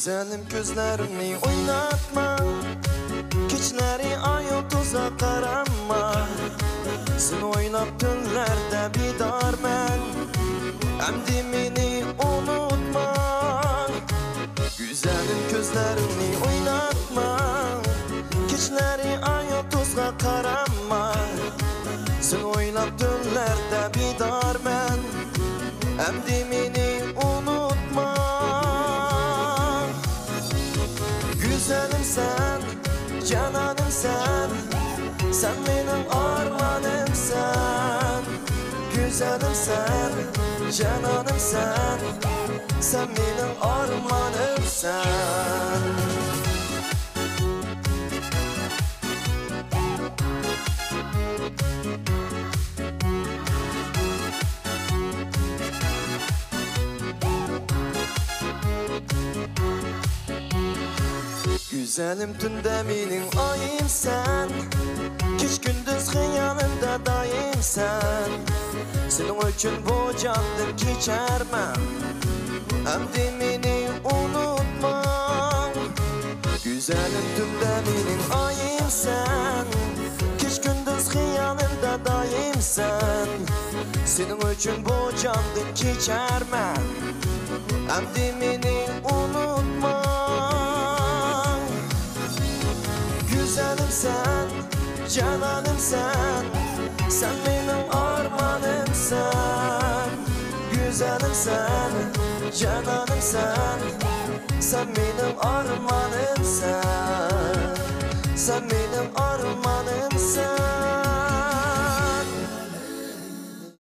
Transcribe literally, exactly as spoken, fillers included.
گۈزەلىم، كۆزلىرىمنى ئويناتما، كېچىلىرى ئاي يۇلتۇزغا قارامما. سېنى ئويلاپ تۈنلەردە بىدارمەن، ئەمدى مېنى ئۇنتۇما. گۈزەلىم، كۆزلىرىمنى ئويناتما، كېچىلىرى ئاي يۇلتۇزغا قارامما. سېنى ئويلاپ تۈنلەردە بىدارمەن، ئەمدى مېنى ئۇنتۇما. گۈزەلىمسەن، جانانىمسەن، سەن مېنىڭ ئارمانىمسەن. گۈزەلىمسەن، جانانىمسەن، سەن مېنىڭ ئارمانىمسەن. گۈزەلىم، تۈندە مېنىڭ ئايىمسەن، كېچە-كۈندۈز خىيالىمدا دائىمسەن. سېنىڭ ئۈچۈن بۇ جاندىن كېچەرمەن، ئەمدى مېنى ئۇنتۇما. گۈزەلىم، تۈندە مېنىڭ ئايىمسەن، كېچە-كۈندۈز خىيالىمدا دائىمسەن. سېنىڭ ئۈچۈن بۇ جاندىن كېچەرمەن، ئەمدى مېنى ئۇنتۇما. گۈزەلىمسەن، جانانىمسەن، سەن مېنىڭ ئارمانىمسەن. گۈزەلىمسەن، جانانىمسەن، سەن مېنىڭ ئارمانىمسەن. سەن مېنىڭ ئارمانىمسەن.